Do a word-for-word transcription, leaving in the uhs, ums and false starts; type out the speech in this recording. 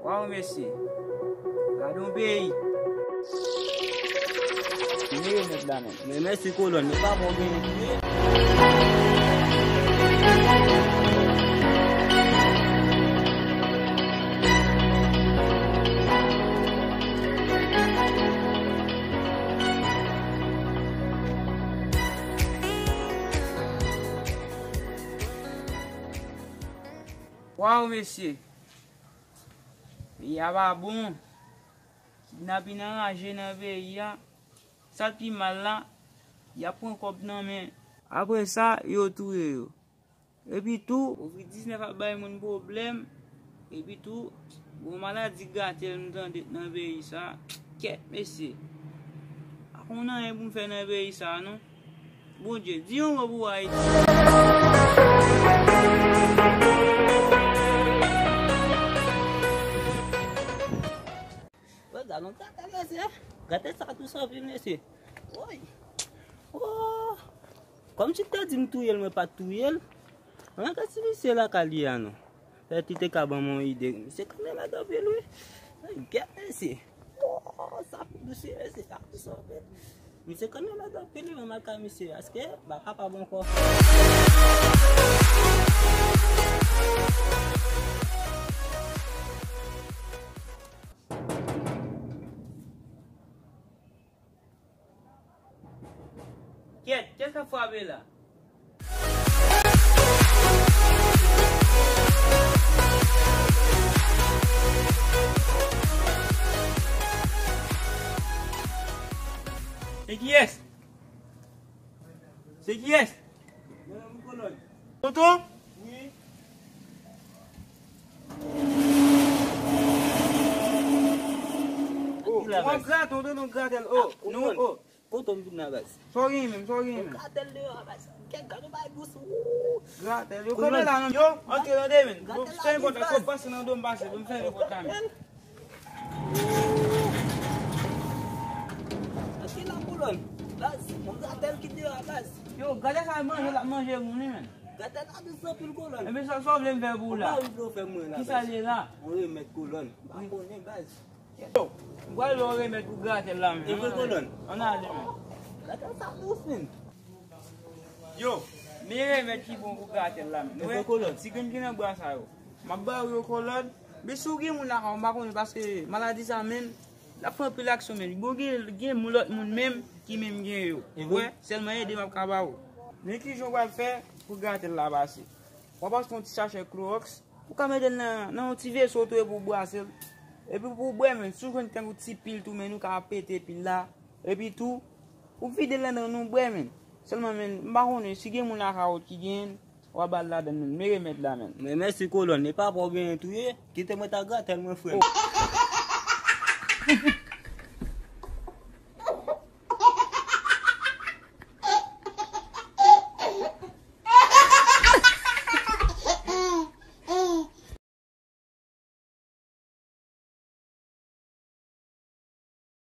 Waw, mesye. Gade yon peyi. Mwen remèt la, men. Men mèsi, kolòn, men pa bon gen. Waw, mesye. Peyi a pa bon. Kidnapin anraje nan peyi a. Sa k pi mal la, y ap pran kòb nan men. Apre sa, yo touye yo. Epi tou, kovid diznèf ap bay moun pwoblèm. Epi tou, gon maladi gratèl nou tande nan peyi sa. Kèt, mesye. Pa konn anyen pou m fè nan peyi sa, non. Bondye, di yon mo pou Ayiti. Wè, gade yon gratèl, mesye. Gratèl sa dous anpil, mesye. Woy. Oh. Kòmsi te di m touye l, mwen pa t touye l. Mwen ka si misye lakay li a, non. Pèt li te ka ban m yon ide. Misye kanmenm mèt anpil, wi. Gèt, mesye. Oh, sa pi dous, mesye, sa pi sove. Misye kanmenm mèt anpil, wi, mwen mal ka misye. Aske, ba, pa pa bon ankò. Kèt, kèt k ap frape la? Se kiyès? Se kiyès? Tonton? Wi. Oh, w ap grate, w tonton gratèl. Oh, nou, oh. Kote m vin la, baz? Sa w gen menm, sa w gen menm? Gratèl deyò a, baz. Kèt, gade bay dous. Gratèl, yo kanpe la, non. Yo, antre nan de men. Fè yon kontak, sou pase nan do m pase, pou m fè yon kontak la menm. Antre la, kolòn. Baz, yon gratèl ki deyò a, baz. Yo, gade sa manje l ap manje moun, wi, menm. Gratèl la dous anpil, kolòn. Ebyen, sa, sa w vle m fè pou ou la? Kisa l ye la? Yon remèd, kolòn. M pa konnen, baz. Yo, m pral ba w remèd pou gratèl la, men. E vre, kolòn? Ann ale, men. Gratèl sa dous, men. Yo, men remèd ki bon pou gratèl la, men. E vre, kolòn? Ti grenn ki nan bwa sa yo. M ap ba w yo, kolòn. Men si w gen moun lakay ou, m pa konnen, paske maladi sa, men, l ap fè anpil aksyon, men. Bon, gen, gen moun, lòt moun menm ki menm gen yo. E vre? Wè, sèlman ede m ap ka ba w. Men kijan w pral fè pou gratèl la pase? W ap achte yon ti sachè klowòks. Ou ka mete l nan, nan yon ti veso tou epi w bwase l. Epi pou w bwè, men, si w jwenn tankou ti pil tou, men, ou ka pete pil la. Epi tou, ou vide l anndan, nou bwè, men. Sèlman, men, m pa konnen si gen moun lakay ou ki genyen l, w a ba l ladann, men. Men remèd la, men. Men mèsi, kolòn. E pa pa w genyen tou ye? Kite mwen ta gratèl mwen, frè m.